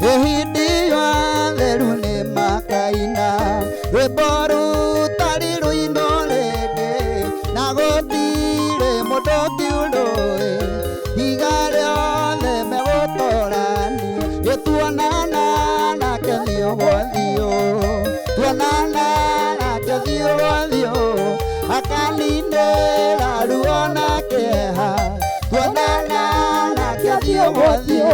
Ĩhĩndĩ ĩyo atheru nĩmakaina rwĩmbo rũtarĩ rũinwo rĩngĩ, na gũtirĩ mũndũ ũngĩũrũĩ. Iga rĩothe megũtũrania, ĩtuonana nake ũthiũ gwa ũthiũ, tuonana nake ũthiũ gwa ũthiũ, akaninĩra ruo na kĩeha, tuonana nake ũthiũ gwa ũthiũ.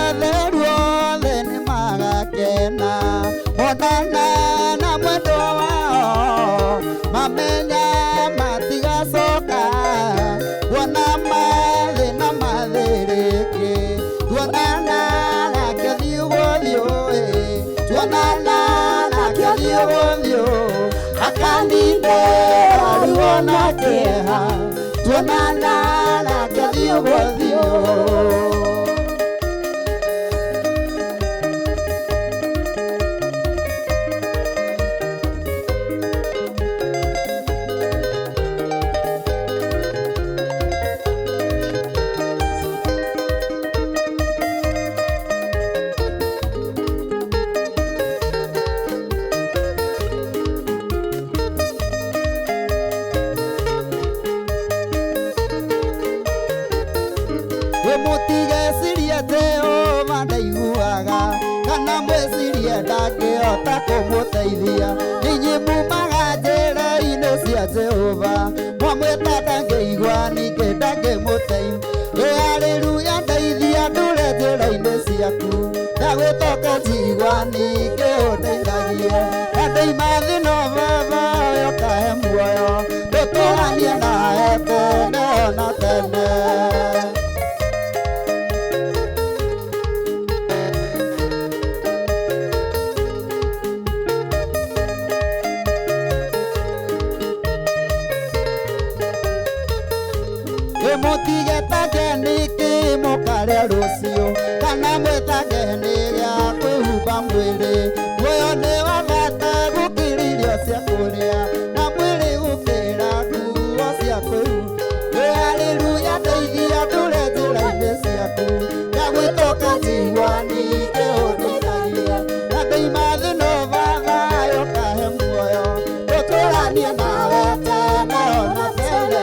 Atheru othe nĩmagakena monana na mwendwa wao, mamenya matigacoka kuona mathĩna mathĩrĩke. Tuonana nake ũthiũ gwa ũthiũ, tuonana nake ũthiũ gwa ũthiũ, akaninĩra ruo na kĩeha, tuonana nake ũthiũ gwa ũthiũ. Mũtigecirie Jehova ndaiguaga, kana mwĩcirie ndangĩhota kũmũteithia. Inyuĩ mumaga njĩra-inĩ cia Jehova, mwamwĩta ndangĩigua, ningĩ ndangĩmũteithia. Ĩ haleluya, ndeithia ndũre njĩra-inĩ ciaku, ndagwĩtoka njigua, ningĩ ũndeithagie. Na ndoima thĩ no Baba ũkahe muoyo, tũtũranie nawe tene na tene. Mũtigetage nĩkĩ mũkarĩa rũciũ, kana mwĩtage nĩ gĩa kwĩhumba mwĩrĩ. Muoyo nĩ wa bata gũkĩra irio cia kũrĩa, na mwĩrĩ gũkĩra nguo cia kwĩhumba. Ĩ haleluya, ndeithia ndũre njĩra-inĩ ciaku, ndagwĩtoka njigua, ningĩ ũndeithagie. Na ndoima thĩ no Baba ũkahe muoyo, tũtũranie nawe tene na tene.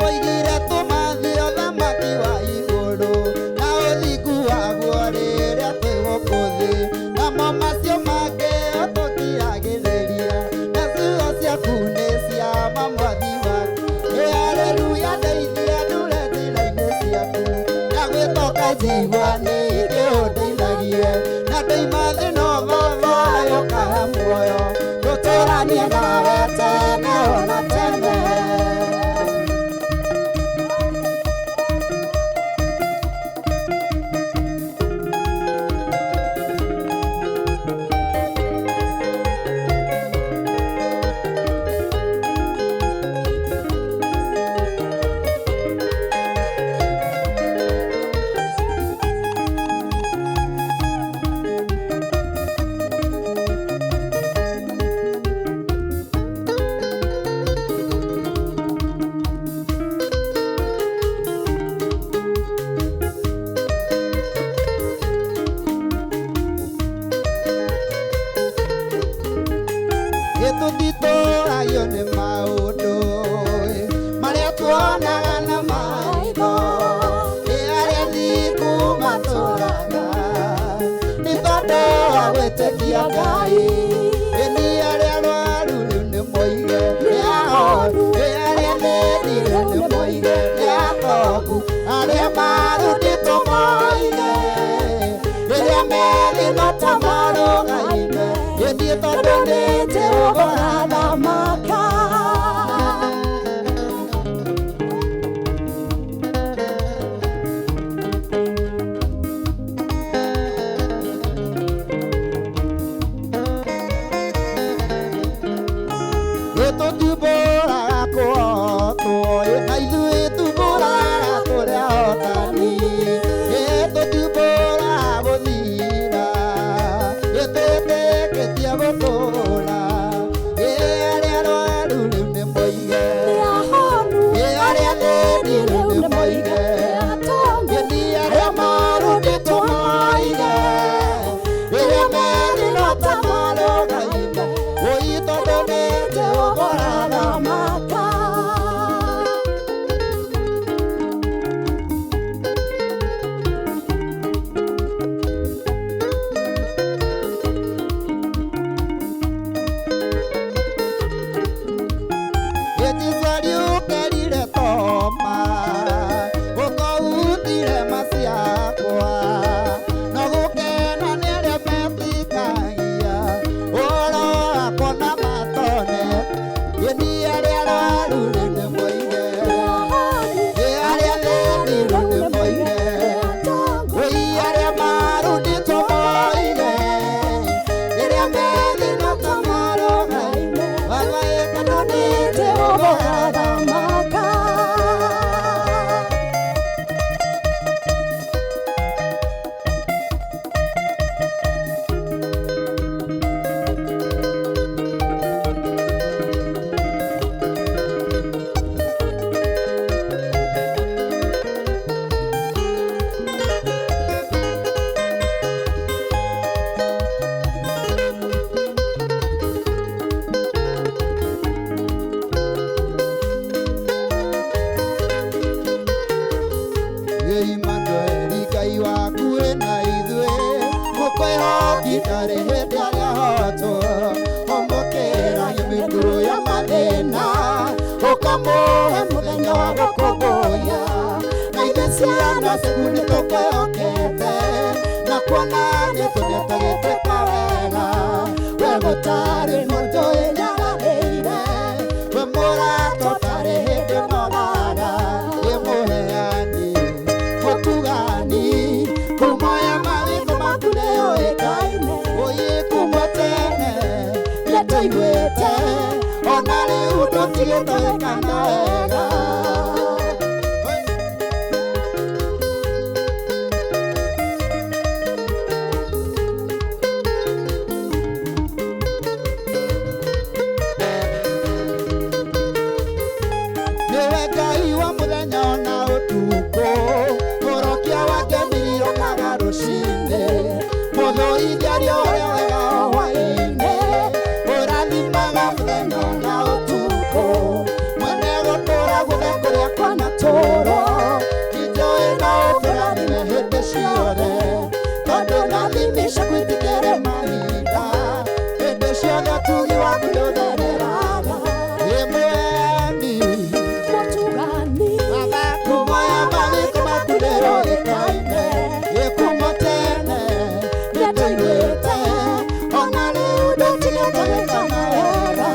Woigire tũmathe ũthamaki wa igũrũ na ũthingu waguo rĩrĩa twĩ gũkũ thĩ, namo macio mangĩ ũtũkiragĩrĩria, na ciugo ciaku nĩ cia ma mwathi waku. Ĩ haleluya, ndeithia ndũre njĩra-inĩ ciaku, ndagwĩtoka njigua, ningĩ ũndeithagie. Na ndoima thĩ no Baba ũkahe muoyo, tũtũranie nawe tene na tene. Tũtitũragio nĩ maũndũ marĩa tuonaga na maitho, nĩ arĩa thingu matũraga nĩ tondũ wa gwĩtĩkia Ngai. Nĩ arĩa arwaru rĩu nĩ moige nĩ ahonu, nĩ arĩa athĩni rĩu nĩ moige nĩ atongu, arĩa marutĩtwo moige rĩrĩa methĩna ta marũgaime, ĩthiĩ tondũ nĩ Jehova ũrathamaka. Mũthaki ndarĩ hĩndĩ arĩahotwo ũmũkĩragia mĩkuru ya mathĩna ũkamũhe mũthenya wa gũkũngũiya na ithuĩ ciana ciaku nĩtũkwĩhokete na kuona nĩtũthiĩte gĩtuĩka wega we gũtarĩ mũndũ ĩnyaganĩire we mũrata ũtarĩ hĩndĩ ũnogaga ĩ mũheani mũtugani ngumo ya mawĩko maku nĩyũĩkaine ũyĩ kuma tene nĩtũiguĩte ona rĩu ndũtigĩte wĩkana wega. Nĩwe Ngai wa mũthenya ona ũtukũ mũrokia wake mĩrirokaga rũcinĩ mũthũithia ũrĩa wega o hwaĩ-inĩ ũrathimaga mũthenya ona ũtukũ mwene gũtũũra guothe kũrĩa kwanatũũrwo njũĩ no ũtũrathime hĩndĩ ciothe tondũ rathimi ciaku itikĩrĩ mahinda hĩndĩ ciothe ũtugi waku ndũthereraga ĩ mũheani Mũtugani Kuma ya mawĩko maku nĩyũĩkaine ĩ kuma tene nĩtũiguĩte ona rĩu ndũtigĩte gwĩkana wega.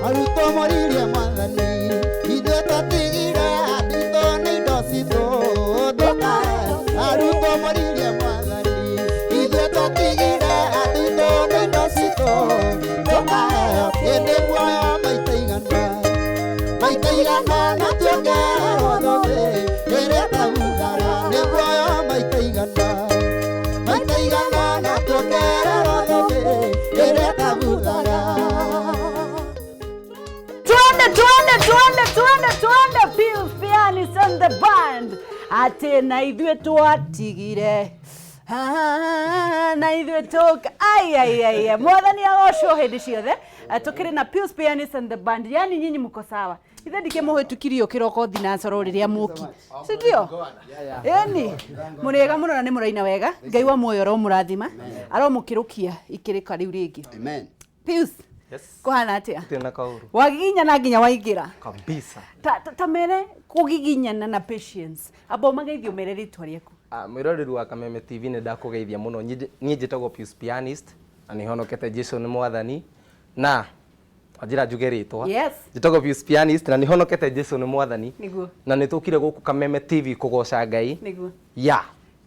Arutwo moririe mwathani ithuĩ twatigire anditũ nĩ indo citũ tũkae arutwo moririe mwathani ithuĩ twatigire anditũ nĩ indo citũ tũkae ĩndĩ muoyo maita igana maita igana na tuongererwo thũmbĩ ĩrĩa ĩtahuthara nĩ muoyo maita igana maita igana na tuongererwo thũmbĩ ĩrĩa ĩtahuthara. Twende, twende, twende, twende, twende. Pius Pianist and the band. Atĩ na ithuĩ twatigire. Ah, na ithuĩ tũka ai ai ai mwathani agocwo hĩndĩ ciothe. Tũkĩrĩ na Pius Pianist and the band, yani nyinyi mko sawa. Ithe ndikĩmũhĩtũkirio kĩroko thinacoro rĩrĩa mũki, si ndio? Ĩni mũrĩega mũno na nĩ mũraina wega. Ngai wa muoyo aromũrathima, aromũkĩrũkia ikĩrĩka rĩu rĩngĩ. Amen. Pius, Yes. kũhana atĩa? Tena kauru. Wagiginyana nginya waingĩra Kabisa. ta mere kũgiginyana na patience amba ũmageithio mere rĩtwa rĩaku. Mwĩroreri wa Kameme TV nĩ ndakũgeithia mũno. Niĩ njĩtagwo Pius Pianist na nĩ honokete Jesu nĩ mwathani na wanjĩra njuge rĩtwa. Yes. Njĩtagwo Pius Pianist na nĩ honokete Jesu nĩ mwathani. Nĩguo. Na nĩ tũkire gũkũ Kameme TV kũgoca Ngai. Nĩguo. Ya.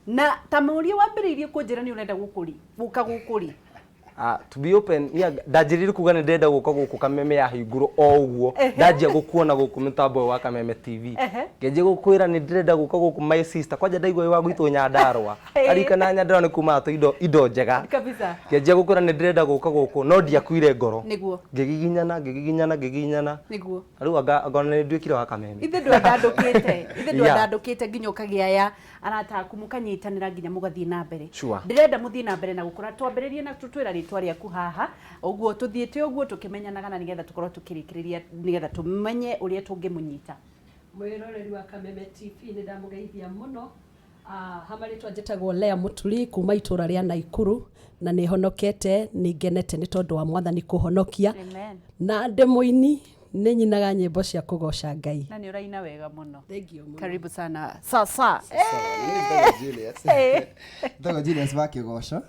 Na ta mũria wambĩrĩirie kũnjĩra nĩ ũrenda gũkũri gũka gũkũri. To be open, niĩ ndanjĩrĩire kuga nĩ ndĩrenda gũka gũkũ Kameme yahingũrwo o ũguo. Ndanjia gũkuona gũkũ mĩtambo ĩyo wa Kameme TV. Ngĩanjia gũkwĩra nĩ ndĩrenda gũka gũkũ my sister. Kwanja ndaigua wĩ wa gwitũ Nyandarũa. Arikana Nyandarũa nĩ kumaga tũ indo njega. Kabisa. Ngĩanjia gũkwĩra nĩ ndĩrenda gũka gũkũ no ndiakuire ngoro. Nĩguo. Ngĩgiginyana ngĩgiginyana ngĩgiginyana. Nĩguo. Rĩu anga ona nĩ nduĩkire wa Kameme. Ithe ndwandandũkĩte, ithe ndwandandũkĩte nginya ũkagĩa ya arata aku mũkanyitanĩra nginya mũgathiĩ na mbere. Sure. Ndĩrenda mũthiĩ na mbere na gũkũra. Twambĩrĩrie na tũtwĩra rĩtwa rĩaku haha ũguo tũthiĩte ũguo tũkĩmenyanaga na nĩgetha tũkorwo tũkĩrĩkĩrĩria nĩgetha tũmenye ũrĩa tũngĩmũnyita. Mwĩroreri wa Kameme TV nĩ ndamũgeithia mũno. Hama rĩtwa njĩtagwo Lea Mũturi kuma itũra rĩa Naikuru na nĩ honokete nĩ ngenete nĩ tondũ wa mwathani kũhonokia. Amen. Na ndĩ mũini nĩ nyinaga nyĩmbo cia kũgoca Ngai. Na nĩ ũraina wega mũno. Thank you mũno. Karibu sana. Sasa. Julius. Njĩtagwo Julius wa Kĩgoco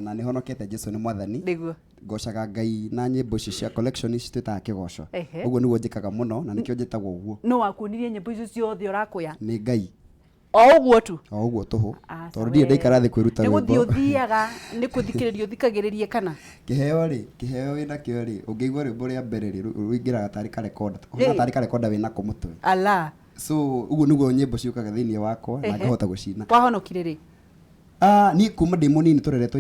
na nĩ honokete Jesu nĩ mwathani. Nĩguo. Ngocaga Ngai na nyĩmbo ici cia collection ici twĩtaga Kĩgoco. Ehe. Ũguo nĩguo njĩkaga mũno na nĩkĩo njĩtagwo ũguo. No wakuonirie nyĩmbo icio ciothe ũrakũya. Nĩ Ngai. O ũguo tu? O ũguo tũhũ. Aca. Tondũ ndirĩ ndaikara thĩ kwĩruta Nĩ gũthiĩ rwĩmbo. Ũthiaga nĩ kũthikĩrĩria ũthikagĩrĩria kana? Kĩheo rĩ, kĩheo wĩnakĩo rĩ, ũngĩigua rwĩmbo rĩa mbere rĩ, rũingĩraga tarĩ karekonda, ũhana tarĩ karekonda wĩnako mũtwe. Ala. So ũguo nĩguo nyĩmbo ciũkaga thĩinĩ wakwa na ngahota gũcina. Wahonokire rĩ? Ah, niĩ kuma ndĩ mũnini tũreretwo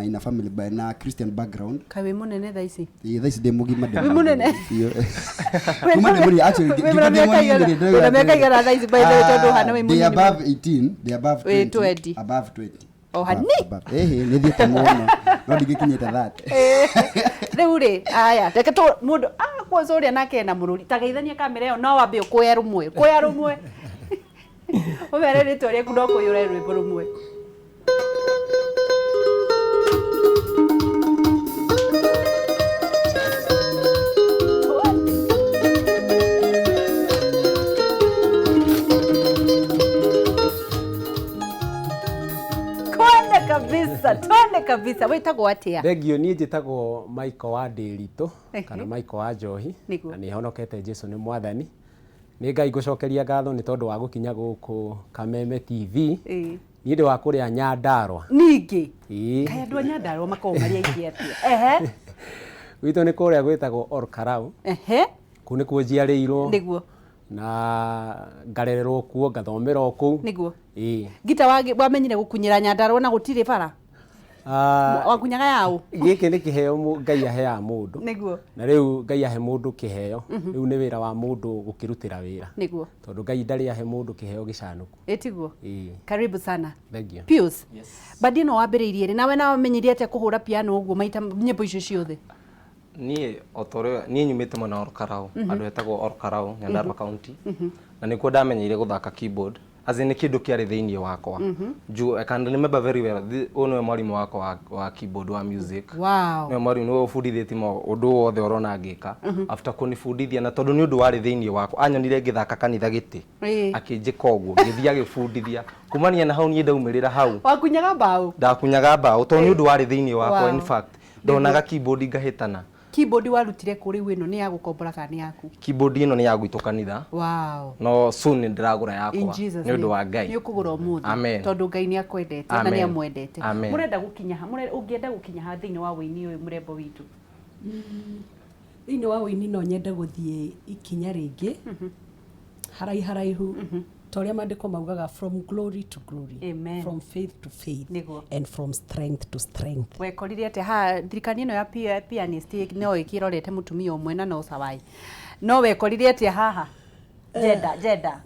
ina family na Christian background. Kaĩ wĩ mũnene thaa ici? Ĩĩ, thaa ici ndĩ mũgima, ndĩ Wĩ mũnene? Biũ. Kuma ndĩ mũnini, actually, Wĩ ngiuga na ndĩ mĩaka mũnini igana? rĩ, ndĩrauga Wĩ na mĩaka atĩrĩrĩ. igana thaa ici, by the way, tondũ ũhana wĩ Ndĩ mũnini mũno? above 18, ndĩ above Wĩ 20. 20. Above 20. O Above, hani. above. Ĩhĩ, nĩ thiĩte mũno, no ndingĩkinyĩte 30. Rĩu rĩ, aya, reke tũ mũndũ kwanza ũrĩa nake ena mũrũri ta geithania kamera ĩyo, no wambe ũkũya rũmwe, kũya rũmwe, ũmere rĩtwa rĩaku, no kũyũre rwĩmbo rũmwe. Twende kabisa, twende kabisa. Wĩtagwo atĩa? Thengio. Niĩ njĩtagwo Michael wa Ndĩritũ kana Michael wa Njohi. Na nĩ honokete, Jesu nĩ mwathani. Nĩ Ngai ngũcokeria ngatho nĩ tondũ wa gũkinya gũkũ Kameme TV. Niĩ ndĩ wa kũrĩa Nyandarua. Ningĩ? Ĩĩ. Kaĩ andũ a Nyandarua makoragwo marĩ aingĩ atĩa? Ehe. Gwitũ nĩ kũrĩa gwĩtagwo Olkarau. Kũu nĩkuo njiarĩirwo na ngarererwo kuo, ngathomera o kũu. Ĩĩ. Ngita wamenyire gũkunyĩra Nyandarua na gũtirĩ bara? Ah, Wakunyaga yaũ? Gĩkĩ nĩ kĩheo Ngai aheaga mũndũ. Na rĩu Ngai ahe mũndũ kĩheo, rĩu nĩ wĩra wa mũndũ gũkĩrutĩra wĩra, tondũ Ngai ndarĩ ahe mũndũ kĩheo gĩcanũku. Ĩtiguo. Ĩĩ. Karibu sana. Thank you. Pius, bandi ĩno wambĩrĩirie rĩ, nawe nawamenyire atĩa kũhũra piano ũguo maita nyĩmbo icio ciothe? Niĩ o ta ũrĩa niĩ nyumĩte mwena wa Olkarau, handũ hetagwo Olkarau, Nyandarua County, na nĩkuo ndamenyeire gũthaka keyboard, as in nĩ kĩndũ kĩarĩ thĩinĩ wakwa juu I can remember very well, ũyũ nĩwe mwarimũ wakwa wa keyboard, wa music. Nĩwe mwarimũ, nĩwe ũbundithĩtie ũndũ wothe ũrona ngĩka. After kũnibundithia, na tondũ nĩ ũndũ warĩ thĩinĩ wakwa, anyonire ngĩthaka kanitha gĩtĩ, akĩnjĩka ũguo, ngĩthiĩ agĩbundithia. Kumania na hau niĩ ndaumĩrĩra hau. Wakunyaga mbaũ? Ndakunyaga mbaũ tondũ nĩ ũndũ warĩ thĩinĩ wakwa. In fact, ndonaga keyboard ngahĩtana. Keyboard warutire kũ rĩu? Ĩno nĩ ya gũkombora kana nĩ yaku? Keyboard ĩno nĩ ya gwitũ kanitha, no soon nĩ ndĩragũra In yakwa Jesus nĩ ũndũ name. wa Ngai. Nĩ ũkũgũra ũmũthĩ. Amen. Tondũ Ngai nĩ akwendete na Amen. nĩ amwendete. Amen. Mũrenda gũkinya ha? Ũngĩenda gũkinya ha thĩinĩ wa wĩini ũyũ, mũrembo witũ? Thĩinĩ wa wĩini no nyende gũthiĩ ikinya rĩngĩ haraiharaihu, ta ũrĩa maandĩko maugaga, from glory to glory, Amen. from faith to faith, and from strength to strength. Wekorire atĩa haha thirikari ĩno ya pianist no ĩkĩrorete mũtumia ũmwe na no cawai, no wekorire atĩa haha jenda jenda?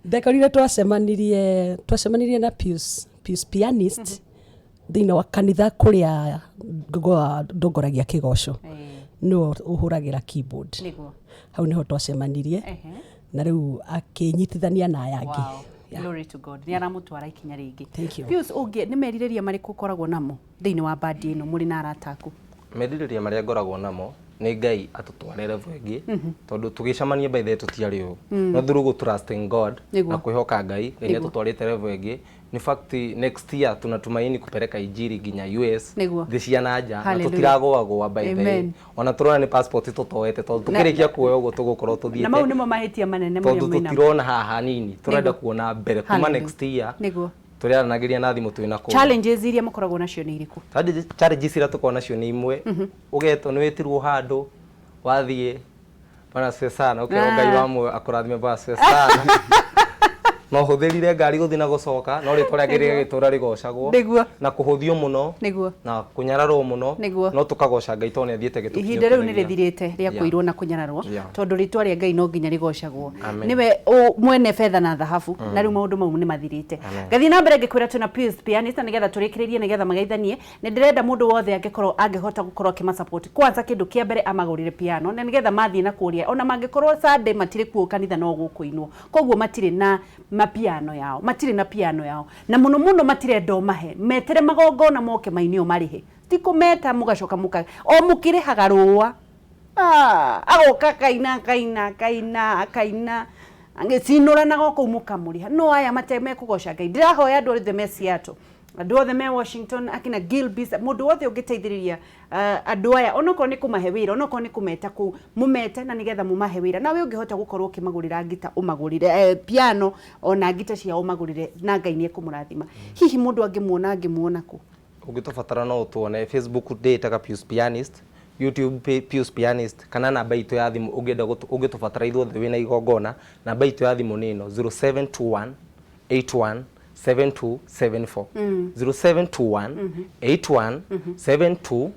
Ndekorire twacemanirie na Pius pianist thĩinĩ wa kanitha kũrĩa ndongoragia kĩgoco, nĩwe ũhũragĩra keyboard. Hau nĩho twacemanirie na rĩu akĩnyitithania na aya angĩ. Wow. Glory to God. Nĩ aramũtwara ikinya rĩngĩ. Thank you. Pius, ũngĩ nĩ merirĩria marĩkũ ũkoragwo namo thĩinĩ wa bandi ĩno mũrĩ na arata aku? Merirĩria marĩa ngoragwo namo nĩ Ngai atũtware level ĩngĩ, tondũ tũgĩcemania, by the way, tũtiarĩ ũũ, no through gũ trust in God na kwĩhoka Ngai, Ngai nĩ atũtwarĩte level ĩngĩ. In fact, next year tunatumaini kupeleka injili nginya US, thĩ cia na nja, na tũtiragũagũa, by the way. Ona tũrona nĩ passport tũtoete, tondũ tũkĩrĩkia kuoya ũguo tũgũkorwo Na mau tũthiĩte, nĩmo mahĩtia manene tondũ mũrĩa mwĩnamo. tũtirona haha hanini, tũrenda kuona mbere kuma next year. Tũrĩaranagĩria na thimũ twĩna kũu. Challenges iria mũkoragwo nacio nĩ irĩkũ? Challenges iria tũkoragwo nacio nĩ imwe, ũgetwo, nĩ wĩtirwo handũ, wathiĩ, bwana asifiwe sana, ũkerwo Ngai wa muoyo akũrathime, bwana asifiwe sana, no hũthĩrire ngari gũthiĩ na gũcoka, no rĩtwa rĩake rĩgagĩtũra rĩgocagwo. Na kũhũthio mũno na kũnyararwo mũno, no tũkagoca Ngai tondũ nĩ athiĩte gĩtũkinyũkĩrĩria. Ihinda rĩu nĩ rĩthirĩte rĩa kũirwo na kũnyararwo, tondũ rĩtwa rĩa Ngai no nginya rĩgocagwo. Amen. Nĩwe mwene betha na thahabu, na rĩu maũndũ mau nĩ mathirĩte. Amen. Ngathiĩ na mbere ngĩkwĩra twĩna Pius pianist, na nĩgetha tũrĩkĩrĩrie, nĩgetha magaithanie, nĩ ndĩrenda mũndũ wothe angĩkorwo angĩhota gũkorwo akĩmasupport, kwanza kĩndũ kĩa mbere amagũrĩre piano, na nĩgetha mathiĩ na kũrĩa, ona mangĩkorwo Sunday matirĩ kuo kanitha, no gũkũinwo, koguo matirĩ na mapiano yao, matirĩ na piano yao, na mũno mũno matirenda ũmahe, metere magongona moke mainio marĩhe, ti kũmeta mũgacoka mũka o mũkĩrĩhaga rũa. Ah, agoka kaina kaina kaina kaina agĩcinũranaga o kũu mũkamũrĩha, no aya mate mekũgoca Ngai. Ndĩrahoya andũ othe me Seattle, Andũ othe me Washington, akina Gilbis, mũndũ wothe ũngĩteithĩrĩria andũ aya, onokorwo nĩ kũmahe wĩra, onokorwo nĩ kũmeta kũu, mũmete na nĩgetha mũmahe wĩra. Nawe ũngĩhota gũkorwo ũkĩmagũrĩra ngita, ũmagũrĩre piano ona ngita ciao ũmagũrĩre, na Ngai nĩ ekũmũrathima. Hihi mũndũ angĩmuona, angĩmuona kũ? Ũngĩtũbatara no ũtuone Facebook, ndĩĩtaga Pius Pianist, YouTube Pius Pianist, kana namba itũ ya thimũ ũngĩenda ũngĩtũbatara ithuothe wĩna igongona, namba itũ ya thimũ nĩ ĩno 0721 81 7274, 0721 81 7274.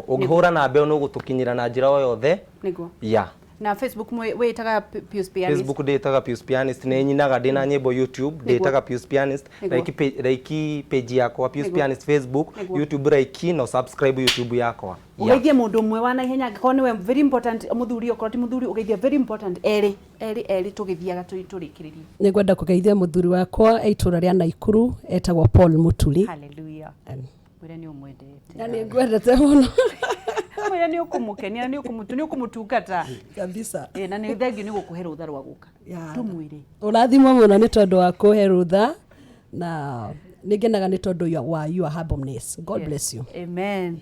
Ũngĩhũra namba ĩyo nĩ ũgũtũkinyĩra na njĩra o yothe. Nĩguo. Ya. Na Facebook wĩtaga Pius Pianist? Facebook ndĩtaga Pius Pianist, nĩ nyinaga ndĩna nyĩmbo YouTube, ndĩtaga Pius Pianist. Like page yakwa Pius Pianist Facebook. YouTube like na subscribe YouTube yakwa. Ũgeithie mũndũ ũmwe wa naihenya, angĩkorwo nĩwe very important mũthuri, okorwo ti mũthuri ũgeithie very important erĩ erĩ erĩ tũgĩthiaga tũrĩkĩrĩrie. Nĩngwenda kũgeithia mũthuri wakwa e itũra rĩa Naikuru, etagwo Paul Muturi. Hallelujah. Mwĩre nĩ ũmwendete. Na nĩ ngwendete mũno. Mwĩre nĩ ũkũmũkenia, nĩ ũkũmũtungata. Kabisa. Na nĩ thengiũ nĩ gũkũhe rũtha rwa gũka. Tũmwĩre. Ũrathimwo mũno nĩ tondũ wa kũhe rũtha, na nĩngenaga nĩ tondũ wa your humbleness. God bless you. Amen.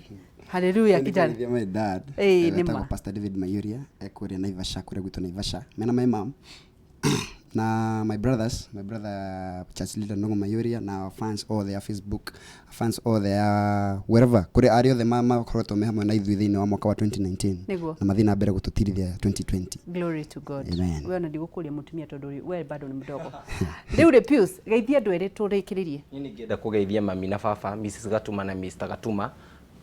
Hallelujah, kijana. My dad. Nĩ Pastor David Mayuria, ekũrĩa Naivasha, kũrĩa gwitũ Naivasha. Mena my mom na my brothers, my brother church leader Ndongo Mayuria, na fans all their Facebook, fans all their wherever, kũrĩa arĩa othe makoretwo me hamwe na ithuĩ thĩinĩ wa mwaka wa 2019 na mathiĩ na mbere gũtũtirithia 2020. Glory to God. Amen. We ona ndigũkũria mũtumia tondũ we bado nĩ mdogo. Rĩu rĩ Pius, geithia andũ erĩ tũrĩkĩrĩrie. Niĩ ningĩenda kũgeithia mami na baba, Mrs Gatuma na Mr Gatuma,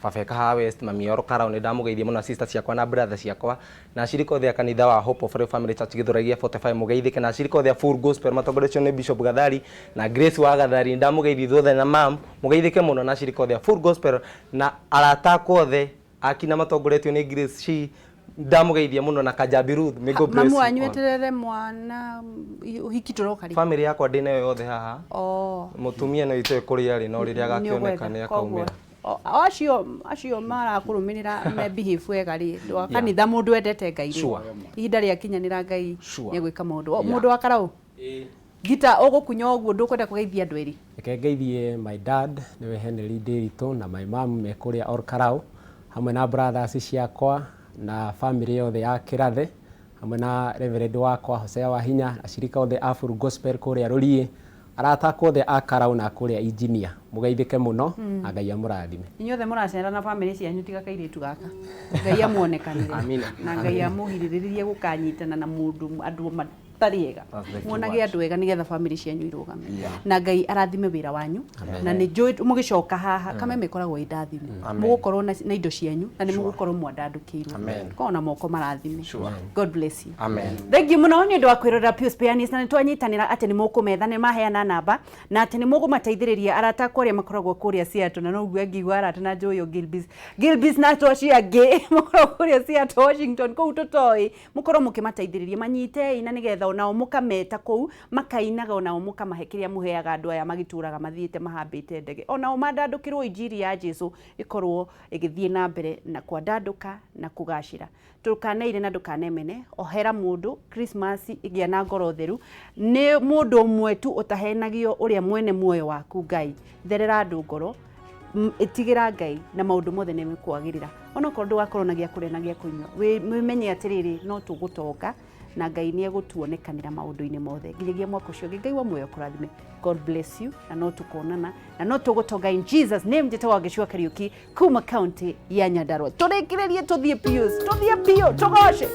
baba ekaha West, mami oro Karau, nĩ ndamũgeithia mũno, sister ciakwa na brother ciakwa, na ashirika othe a kanitha wa Hope of Life Family Church Gĩthũrai gĩa 45, mũgeithĩke, na ashirika othe a Full Gospel matongoretio nĩ Bishop Gathari na Grace wa Gathari, ndamũgeithia ithuothe na mam, mũgeithĩke mũno, na ashirika othe a Full Gospel na arata akwa othe akina matongoretio nĩ Grace Shi, ndamũgeithia mũno, na Kajabi Ruth, may God bless Mamu you wanyu all. eterere mwana ũhiki tũroka rĩ? Family yakwa ndĩnayo yothe haha. Mũtumia no itoe kũrĩa arĩ, no rĩrĩa agakĩoneka nĩ akaumĩra. Acio marakũrũmĩrĩra me behave wega rĩ, wa kanitha mũndũ wendete Ngai rĩ, ihinda rĩakinyanĩra Ngai nĩegwĩka maũndũ. Mũndũ wa Karau, ngita ũgũkunya ũguo ndũkwenda kũgeithia andũ erĩ? Reke ngeithie my dad nĩwe Henry Ndĩritũ na my mom me kũrĩa Ol Karau, hamwe na brothers ciakwa na family yothe ya Kĩrathe, hamwe na reverend wakwa Hosea Wahinya, ashirika othe a Full Gospel kũrĩa Rũriĩ, arata akwa othe a Karau na kũrĩa Engineer, mũgeithĩke mũno na Ngai amũrathime. Inyuothe mũracera na family cianyu tiga kairĩtu gaka. Ngai amuonekanĩre. Na Ngai amũgirĩrĩrie gũkanyitana na mũndũ andũ matarĩ ega. Muonage andũ ega nĩgetha family cianyu irũgame. Na Ngai arathime wĩra wanyu. Na nĩ njũĩ mũgĩcoka haha Kameme ĩkoragwo ĩ ndathime. Mũgũkorwo na indo cianyu na nĩ mũgũkorwo mwandandũkĩirwo. Korwo na moko marathime. God bless you. Amen. Thank you mũno nĩ ũndũ wa kwĩrorera Pius Pianist, na nĩ twanyitanĩra atĩ nĩ mũkũmetha, nĩ maheana namba na atĩ nĩ mũkũmateithĩrĩria arata akwa arĩa makoragwo kũrĩa Seattle, na noguo ngigua arata na njũĩ Gilbis. Gilbis na andũ acio angĩ makoragwo kũrĩa Seattle, Washington, kũu tũtoĩ, mũkorwo mũkĩmateithĩrĩria manyitei, na nĩgetha onao mũkameta kũu makainaga, onao mũkamahe kĩrĩa mũheaga andũ aya magĩtũraga mathiĩte mahambĩte ndege, onao mandandũkĩrwo injiri ya Jesu ĩkorwo ĩgĩthiĩ na mbere na kwandandũka na kũgacĩra. Ndũkaneire na ndũkanemene, ohera mũndũ. Christmas ĩgĩa na ngoro theru, nĩ mũndũ ũmwe tu ũtahenagio, ũrĩa mwene muoyo waku Ngai. Therera andũ ngoro, ĩtigĩra Ngai na maũndũ mothe nĩ mekwagĩrĩra. Onokorwo ndũgakorwo na gĩa kũrĩa na gĩa kũnyua, wĩmenye atĩrĩrĩ, no tũgũtonga na Ngai nĩ egũtuonekanĩra maũndũ-inĩ mothe nginyagia mwaka ũcio ũngĩ. Ngai wa muoyo kũrathime. God bless you, na no tũkonana na no tũgũtonga in Jesus name. Njĩtagwo Gĩchua Kariũki kuma county ya Nyandarua. Tũrĩkĩrĩrie tũthiĩ Pius, tũthiĩ biũ, tũgoce.